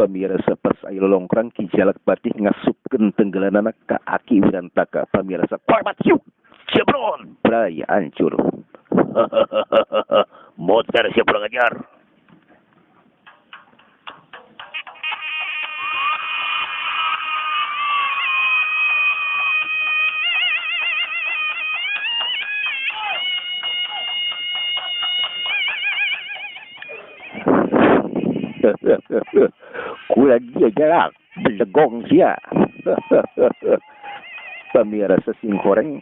Pamirsa pas aya lolongkrang Ki Jalak Patih ngasupkeun tenggelanana ka Aki Wirantaka. Pamirsa kuat yuk jebron bray hancur. Motor siap kurang ajar. Kula dia jalak belegong sia. Pamirsa sing horeng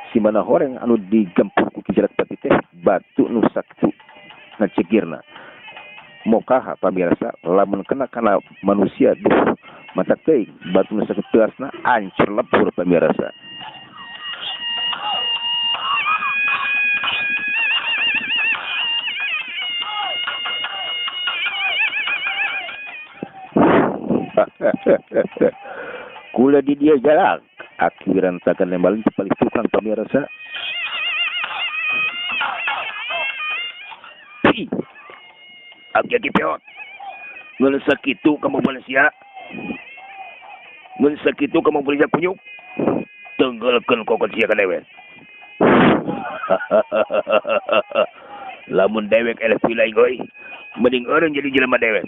si mana horeng anu digempur ku Ki Jalak Patih teh batu nu sakitu ngacegirna. Mokaha pamirsa lamun kena kana manusia duh matak teuing batu nu sakitu teasna hancur lebur pamirsa. Kula di dia jalak Aki Wirantaka nembalin paling tukang pamirsa. Aki-aki peot. Ngan sakitu kamu manusia. Ngan sakitu kamu manusia kunyuk. Tenggelkeun kokot sia ka dewek. Lamun dewek eleh pilai goy, mending eureun jadi jelema dewek.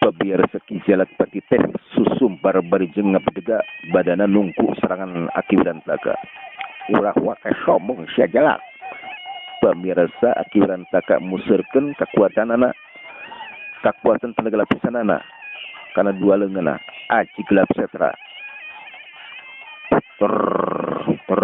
Pamirsa Ki Jalak Patih teh susumbar bari jeung ngabedega badana nungku serangan Aki Wirantaka. Ulah wae sombong sia jalak. Pamirsa Aki Wirantaka museurkeun kakuatanana, kakuatan tenaga lapisanana kana dua leungeunna aji gelap setra. Ter ter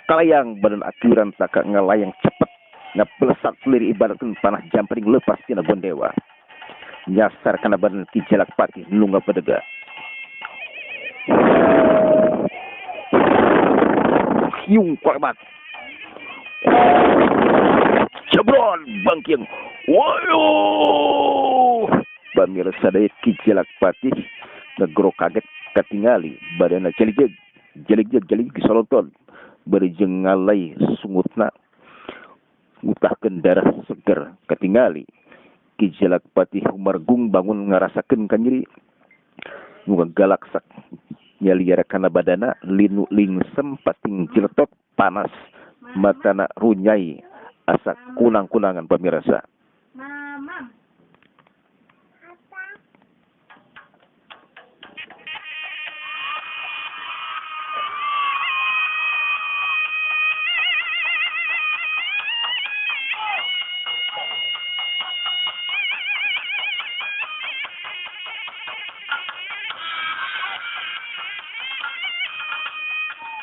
kalayang badan Aki Wirantaka ngalayang cepet ngabelesat selir ibaratkeun panah jampring lepas tina gondewa nyasar kana badan Ki Jalak Patih nu ngabedega. Hiung kuat Jebron bangking. Wayo. Pamirsa daya Ki Jalak Patih ngegero kaget katingali badanna jeligjeg jeligjeg jeligjeg soloton bari jeung ngalai sungutna ngutahkeun darah seger katingali Ki Jalak Patih humargung bangun ngarasakeun ka nyeri nu galaksak nyaliar kana badana linu lingsem pating jeletot panas matana runyai asa kunang-kunangan pamirsa.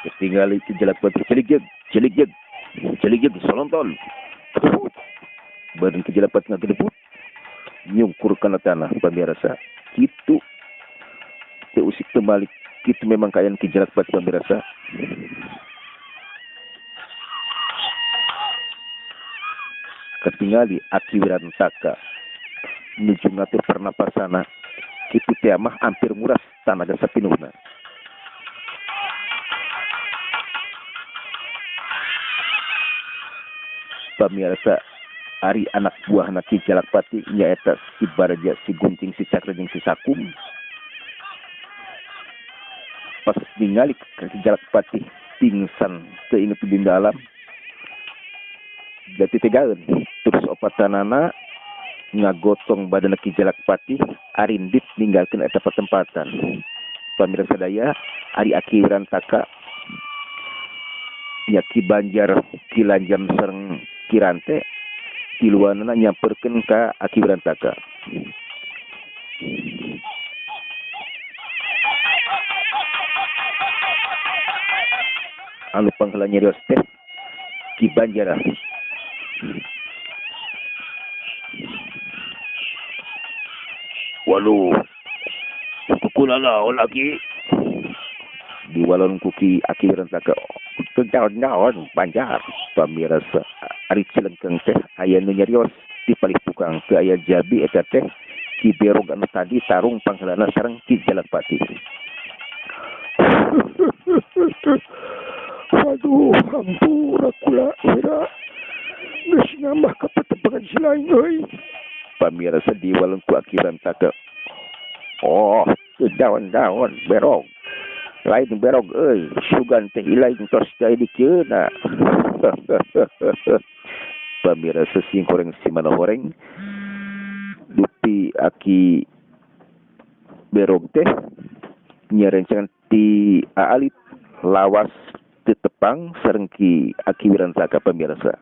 Ketinggalan Ki Jalak Patih jeligjeg jeligjeg jeligjeg solonton. Badan Ki Jalak Patih ngagedebut nyungkur kana tanah pamirsa. Kitu teu usik teu balik kitu memang kaayaan Ki Jalak Patih pamirsa. Ketinggali Aki Wirantaka nuju ngatur pernapasana kitu teh mah hampir nguras tanaga sapinuhna. Pamirsa ari anak buahna Ki Jalak Patih nyaeta si Barja, si Gunting, si Cakra jeung si Sakum. Pas ningali Ki Jalak Patih pingsan teu inget di dalam jati tegaeun terus opatanana ngagotong badan Ki Jalak Patih arindit ninggalkeun eta patempatan. Pamirsa daya ari Aki Wirantaka nya Ki Banjar, Ki Lanjam sareng Ki Rante tiluanana nyamperkeun ka Aki Wirantaka. Anu pangheula nyarios teh Ki Banjar. Waduh, kukulala lagi diwalon ku Ki Aki Wirantaka. Naon Banjar. Pamirsa Ari Cilengkeng teh aya nu nyarios di palih tukang teu aya jabi eta teh Ki Berog anu tadi tarung pangheulana sareng Ki Jalakpati. Waduh, hampura kula wira. Geus nambah kapatepangan si lain euy. Pamirsa diwaleng ku Aki Wirantaka. Oh, teu daon-daon Berog. Lain Berog euy, sugan teh ilaing tos teh dikieuna. Pamirsa sing horeng si manahoreng dupi Aki Berog teh nyarencangan ti aalit lawas teu tepang sareng Ki Aki Wirantaka pamirsa.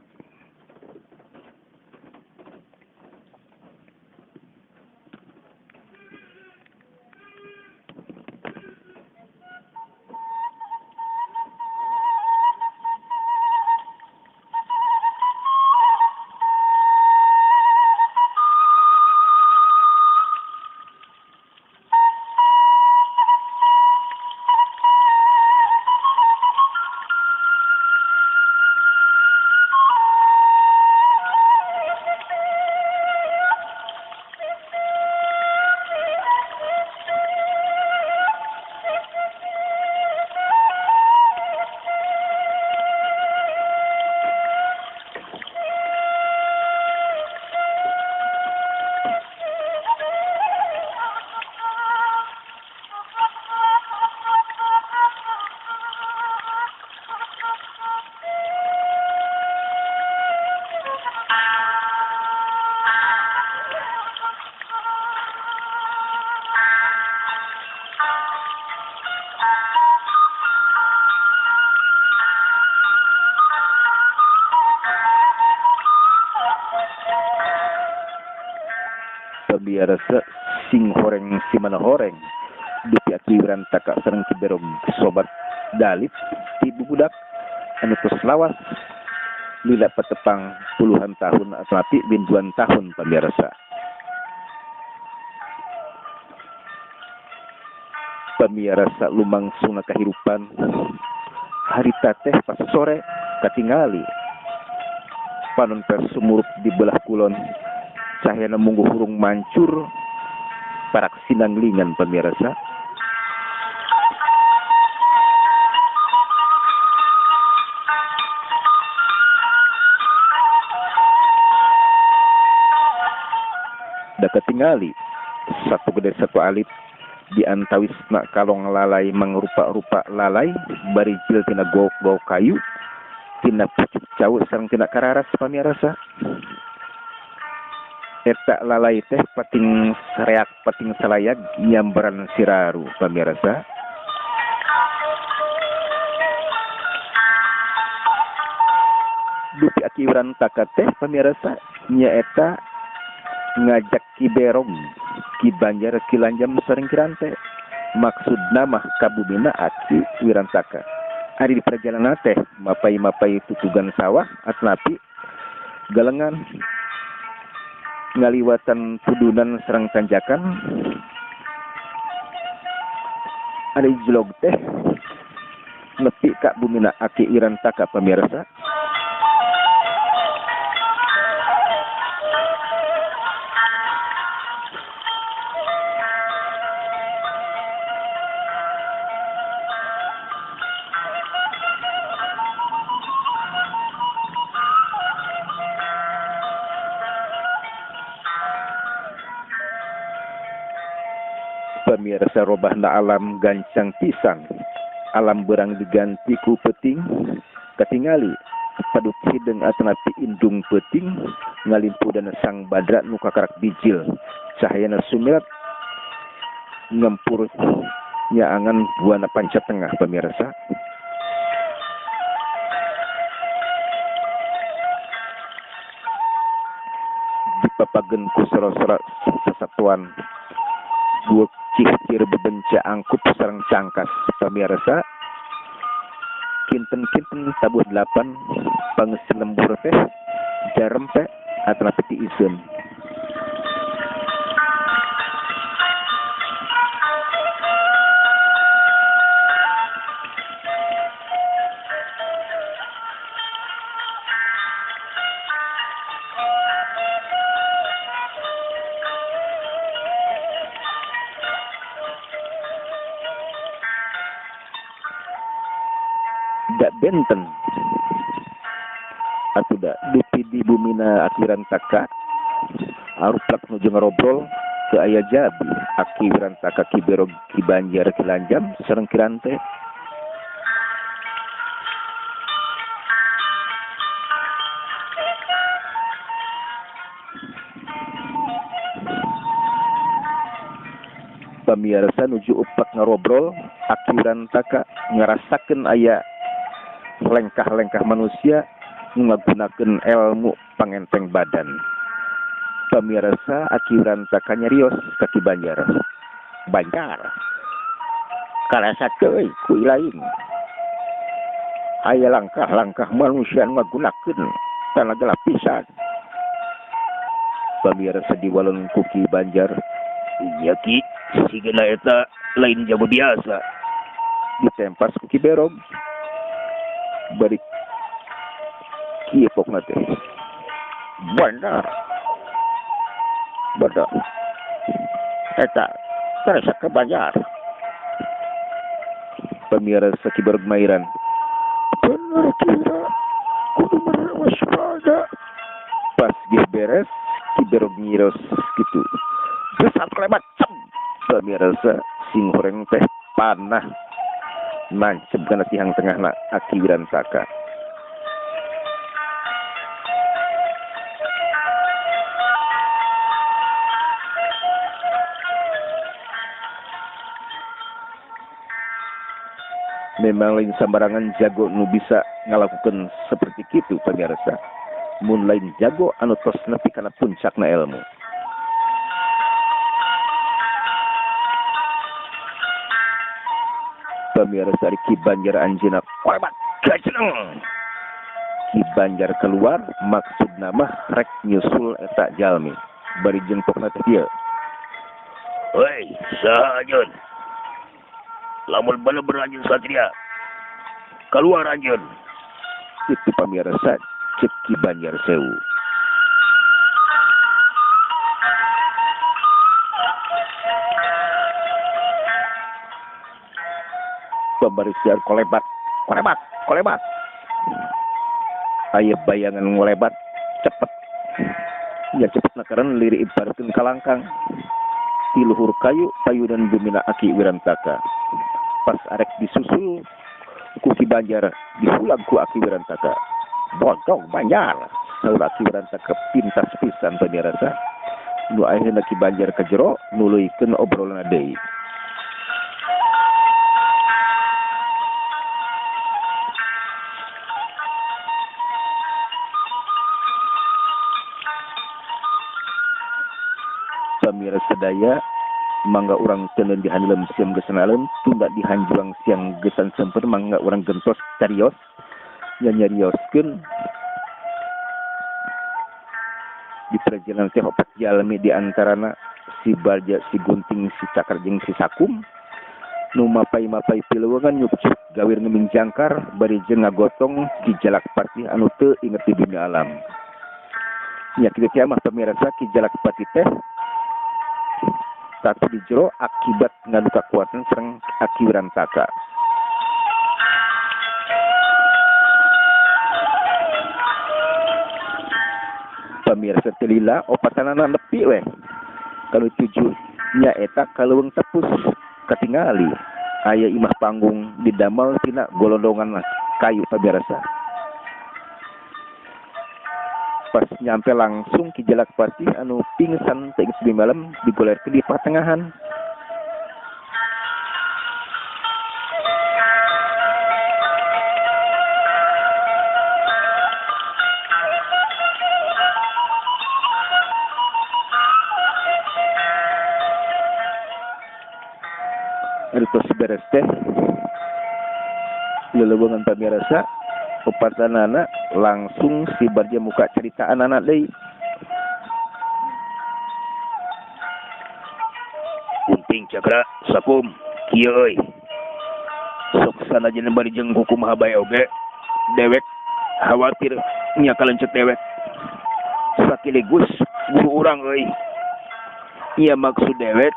Pamirsa sing horeng si manahoreng dupi Aki Wirantaka sareng Ki Berog sobat dalit ti bubudak anu tos lawas lila patepang puluhan tahun atanapi binduan tahun pamirsa. Pamirsa lumangsungna kahirupan harita teh pas sore katingali panon teh sumurup di belah kulon. Cahayana munggu hurung mancur parak sinanglingan pamirsa. Da katingali satu gede satu alit di antawisna kalong lalai mangrupa-rupa lalai barijil tina gok-gok kayu tina pucuk cau sareng tina kararas pamirsa. Eta lalai teh pating reak pating salayag nyamberan siraru pamirsa. Dupi Aki Wirantaka teh pamirsa nyaeta ngajak Ki Berog, Ki Banjar, Ki Lanjam sareng Ki Rante. Maksudna mah kabumina Aki Wirantaka. Ari di perjalanan teh mapai-mapai tutugan sawah atanapi galengan ngaliwatan pudunan serang tanjakan. Ari jlog teh nepi ka bumina Aki Wirantaka pamirsa. Pamirsa robahna alam gancang pisan. Alam berang diganti ku peuting katingali paduk hideung atanapi indung peuting ngalimpudan sang badra nu kakarak bijil. Cahayana sumilat ngempur nyaangan buana panca tengah pamirsa. Dipapageun ku sora-sora sasatuan buek cihcir bebenca angkup sareng cangkas pamirsa. Kinten-kinten tabuh 8 pangeuseun lembur teh jarempe atanapi tiiseun. Benten. Atuh da dupi di bumina Aki Wirantaka aruplak nuju ngarobrol ke aya jabi Aki Wirantaka Ki Berog Ki Banjar Ki Lanjam sareng Ki Rante. Pamiarsa nuju upak ngarobrol Aki Wirantaka ngarasakeun aya lengkah-lengkah manusia ngagunakeun ilmu pangenteng badan. Pamirsa Aki Wirantaka nyarios ka Ki Banjar. Banjar karasa teuy ku ilaing. Aya langkah-langkah manusia ngagunakeun tanaga lapisan. Pamirsa diwalon ku Ki Banjar. Iya Ki, sigana eta lain jago biasa. Ditempas ku Ki Berog. Bari kieu pokna teh. Bener. Bener. Eta karasa ka Banjar. Pamirsa Ki Berog mairan. Bener kira kudu waspada. Pas geus beres Ki Berog nyiros kitu. Besar klebat cem. Pamirsa sing horeng teh panah nancep kana tihang tengahna Aki Wirantaka. Memang lain sambarangan jago nu bisa ngalakukeun seperti kitu pamirsa. Mun lain jago anu tos nepi kana puncakna ilmu. Pamirsa ari Ki Banjar anjeunna korebat gajeneng. Ki Banjar keluar maksudna mah rek nyusul eta jalmi. Bari jeung pokna teh kieu. Hei, saha anjeun? Lamun bener-bener anjeun satria, keluar anjeun. Itu pamirsa cek Ki Banjar Sewu. Pembersihan kolebat, kolebat, kolebat. Aya bayangan ngolebat cepet. Ya cepet nakaran lirik ibaratkeun kalangkang. Ti luhur kayu payunan bumina Aki Wirantaka. Pas arek disusul ku Ki Banjar dihulag ku Aki Wirantaka. Bodong Banjar. Saur Aki Wirantaka pintas pisan pamirsa. Nu ayeuna Ki Banjar ka jero nuluykeun obrolan deui. Pamirsa sadaya mangga urang teuneun di handelem siang gesan alem tunda di hanjuang siang gesan semper mangga urang gentos carios nya nyarioskeun di perjalanan teh opat jalmi di antarana si Barja, si Gunting, si Cakar jeung si Sakum nu mapai-mapai pilewengan nyupcuk gawir ngeming jangkar bari jeung ngagotong Ki Jalak Patih anu teu inget di dunia alam. Nya kitu teh mah pamirsa Ki Jalak Patih teh tatu di jero akibat ngadu kakuatan sareng Aki Wirantaka. Pamirsa teu lila opatanana nepi weh. Kalau tujuh nyaeta kaleuweung tepus katingali aya imah panggung didamel tina golondongan kayu pamirsa. Pas nyampe langsung Ki Jalak Patih anu pingsan teh di malam digolerkeun di patengahan. Ari tos beres teh leleuweungan pamirsa opatanana langsung si Barja muka ceritaan anak deui. Gunting Cakra Sakum kieu euy. Sok sanajan bari jeung kumaha bae oge dewek khawatir nya kalencet dewek. Sakiligus guru urang euy. Ieu maksud dewek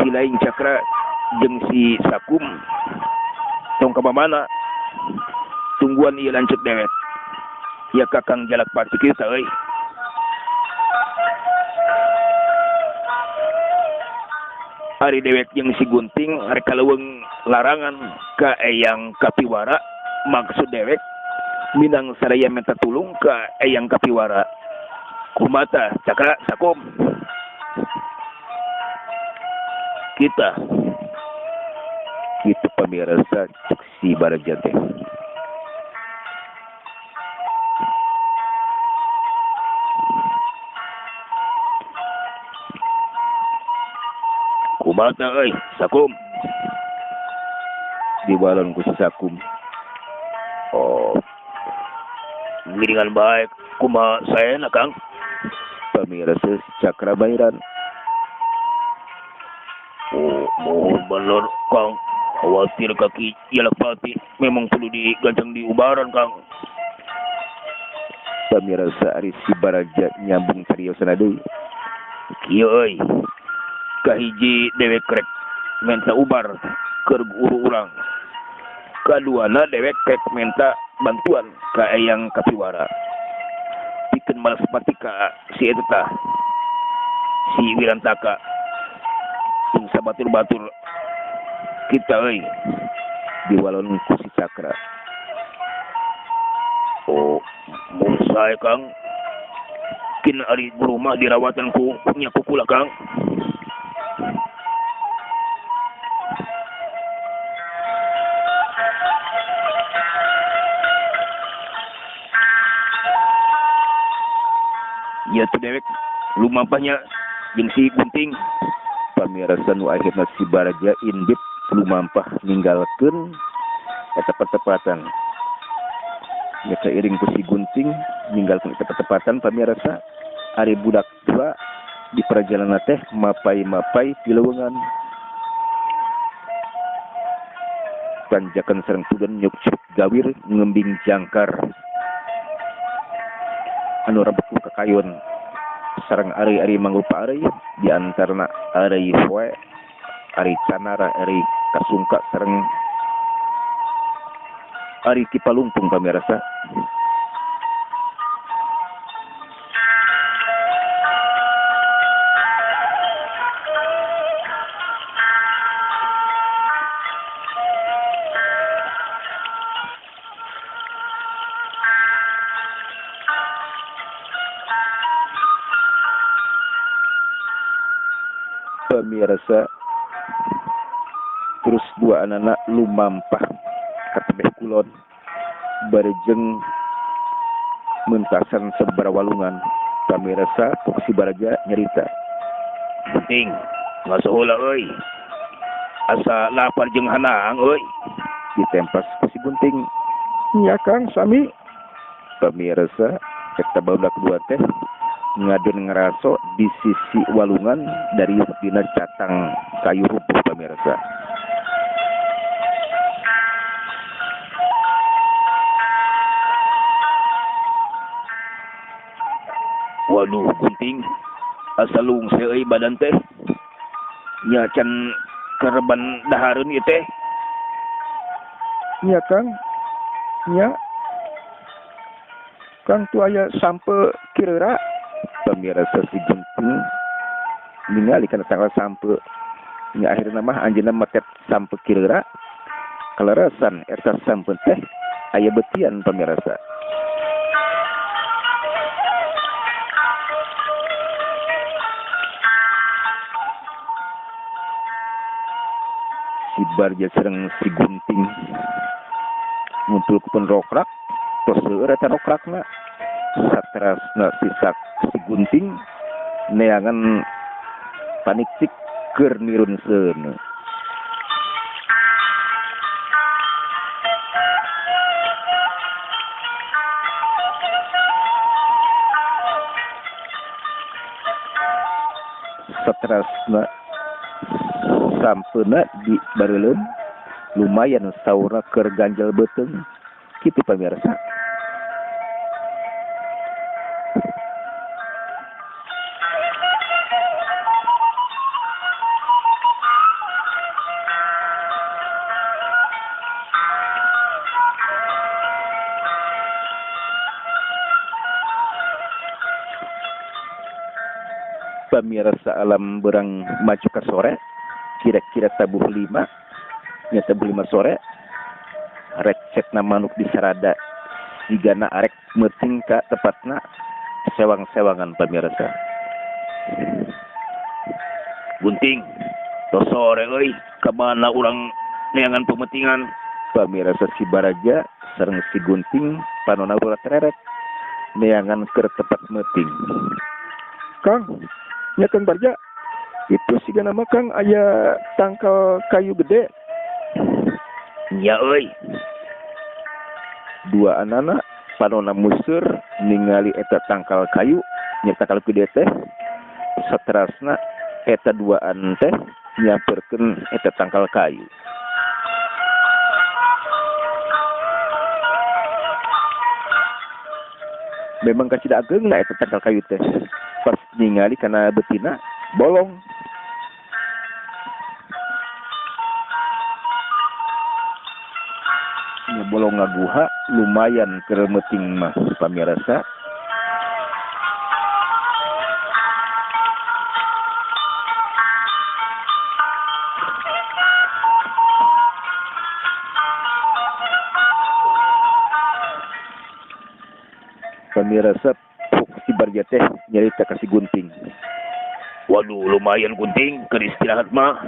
si lain Cakra jeung si Sakum tong ka mana. Tungguan ieu lanceuk dewek. Ya Kakang Jalakpati kieu tah euy. Ari dewek jeung si Gunting rek kaleuweung larangan ka Eyang Kapiwara, maksud dewek minang saraya minta tulung ka Eyang Kapiwara. Kumata Cakra Sakum. Kita kitu pamirsa cek si Baraja teh. Kumata euy Sakum. Diwalon ku si Sakum. Oh. Miringan baik kumaha saena Kang? Pamirsa Cakra Bairan. Oh, mohon bener Kang. Khawatir kaki Jalakpati memang perlu digancang di ubaran Kang. Pamirsa ari si Baraja nyambung cariosna deui. Kieu euy. Kahiji dewek rek menta ubar keur guru urang. Kaduana dewek rek menta bantuan ka Eyang Kapiwara. Pikeun malas pati ka si eta tah. Si Wirantaka. Tung sabatur-batur kita euy. Diwalon ku si Cakra. Oh, mun sae Kang. Kin ari guru mah dirawatan ku nya kukula Kang. Ya tu dewek lumampahnya jeung si Gunting. Pamirsa nu akhirna si Baraja indit lumampah ninggalkeun eta pertepatan. Nya keiring ku si Gunting ninggalkeun eta pertepatan pamirsa ari budak tua di perjalanan teh mapai-mapai pileuweungan. Tanjakan sareng tudan nyuk-nyuk gawir ngembing jangkar. Anu rebek ku kakayun sareng ari-ari mangrupa ari di antarana ari hoe ari canara ari kasungka sareng ari Kipalungpung pamirsa. Pemirsa terus dua anak-anak lumampah ka tebeh kulon barejeng mentasan sababaraha walungan. Pamirsa pok si Baraja nyerita. Penting ngasohola euy. Asa lapar jeung hanang euy. Ditempas ku si Gunting. Nya Kang sami. Pamirsa eta barudak dua teh ngadon ngeraso di sisi walungan dari dina catang kayu rubuh pamirsa. Waduh Gunting, asa lungse euy badan teh. Nya can kereban dahareun ieu teh. Nya Kang. Nya. Kang tu aya sampe kireura. Pamirsa si Gunting ningali kana tanggal sampe. Nya akhirna mah anjeunna meket sampe kireura. Kaleresan eta sampe teh aya betian pamirsa. Si Barja sareng si Gunting ngumpul ku rokrak tos seueur eta rokrakna. Saterasna si Gunting neangan paniktik keur nirun seuneu. Saterasna sampeuna di bareuleum lumayan saurna keur ganjel beuteung kitu pamirsa. Pamirsa alam berang maju ke sore kira-kira tabuh 5 nya tabuh 5 sore recetna manuk di sarada sigana arek meuting ka tepatna sewang-sewangan pamirsa. Gunting tos sore euy ka mana urang neangan pemetingan. Pamirsa si Baraja sareng si Gunting panona urat reret neangan keur tempat meuting. Kang, nya Kang Barja itu sigana mah Kang aya tangkal kayu gede. Nya euy. Dua anana panona museur ningali eta tangkal kayu nya tangkal gede teh saterasna eta duaan teh nyamperkeun eta tangkal kayu. Memang kacida ageungna eta tangkal kayu teh. Pas ningali kana betina bolong. Nya bolong ngaguha lumayan keur meuting mah pamirsa. Pamirsa puk si Barja teh nyarita ka si Gunting. Waduh lumayan Gunting keur istirahat mah.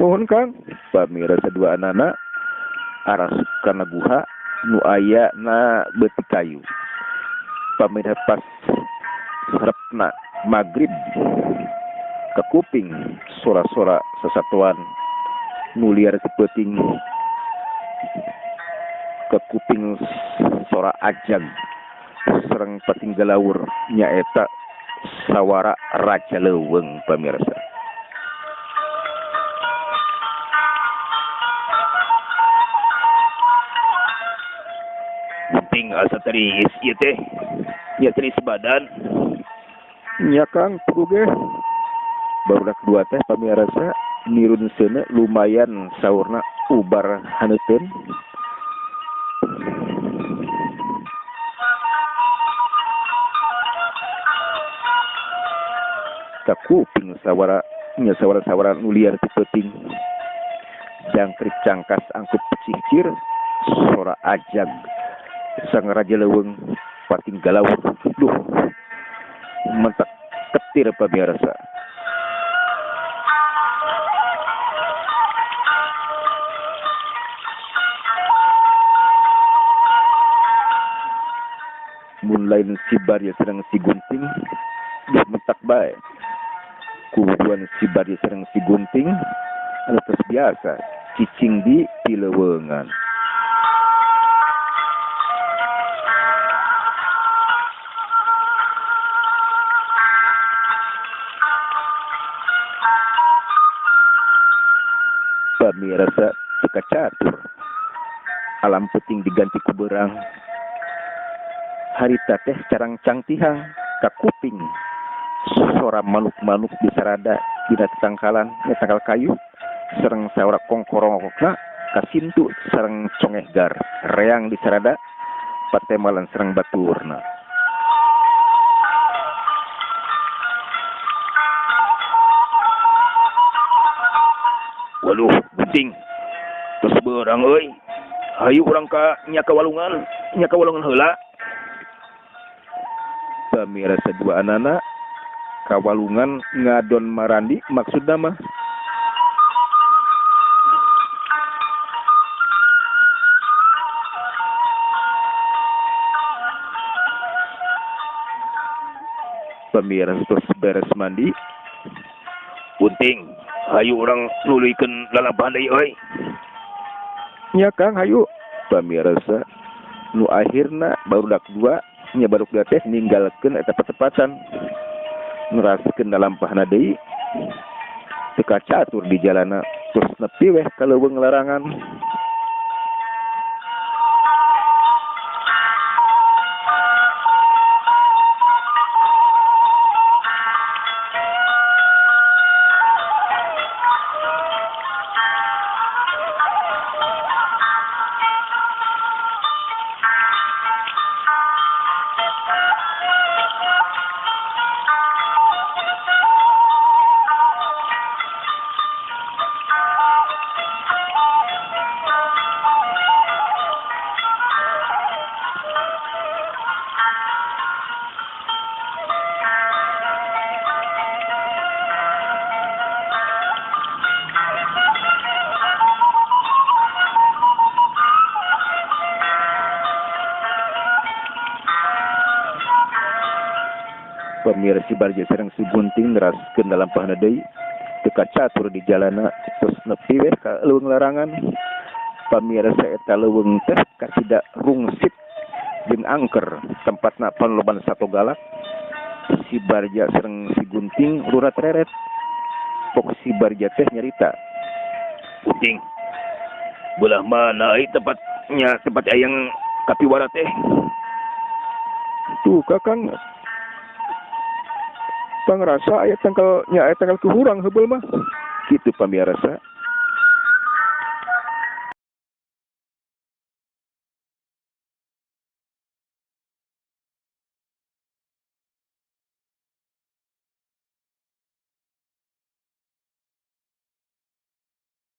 Nuhun Kang. Pamirsa dua anana arasup kana guha nu aya na beuti kayu. Pamirsa pas serepna magrib ke kuping sora-sora sesatuan nu liar ti peuting ke kuping sora ajag sareng pating galaur nyaeta sawara raja leuweung pamirsa. Gunting asa teris ieu teh nya teris badan. Nya Kang puguh ge. Barudak dua teh pamirsa nirun seuneu lumayan saurna ubar haneuteun. Kuping sawara nya sawara-sawara nu liar ti peuting jangkrik cangkas angkup pecicir sora ajag sang raja leuweung pating galaur duh mentak ketir pamirsa. Mun lain si Barya sareng si Gunting duh mentak bae. Kubuan si Barya sareng si Gunting anu tos biasa cicing di pileuweungan. Pamirsa teu kacatur alam peuting diganti ku beurang. Harita teh carangcang tihang ka kuping sora manuk-manuk di sarada dina tangkalan nya tangkal kayu sareng saora kongkorongokna kasintu sareng congeh gar reang di sarada patemalan sareng baturna. Waduh Gunting tos beurang euy hayu urang ka nya ka walungan heula. Pamirsa dua anana kawalungan ngadon marandi maksudna mah. Pamirsa terus beres mandi. Gunting hayu urang nuluykeun lalampahan deui euy. Nya Kang hayu. Pamirsa nu akhirna barudak dua nya barudak teh ninggalkeun eta patepatan ngeraskeun lalampahna deui teu kacatur di jalana terus nepi weh ka leuweung larangan. Pamirsa si Barja sareng si Gunting neraskeun lalampahna deui teu kacatur di jalana terus nepi we ka leuweung larangan. Pamirsa eta leuweung teh kasida rungsit jeung angker tempatna panloban sato galak. Si Barja sareng si Gunting rurat reret. Pok si Barja teh nyarita, Gunting, belah mana euy tempatnya tempat ayang kapiwara teh? Tuh Kakang, pangrasa aya tangkal nya aya tangkal kuhurang heubeul mah. Kitu pamirsa.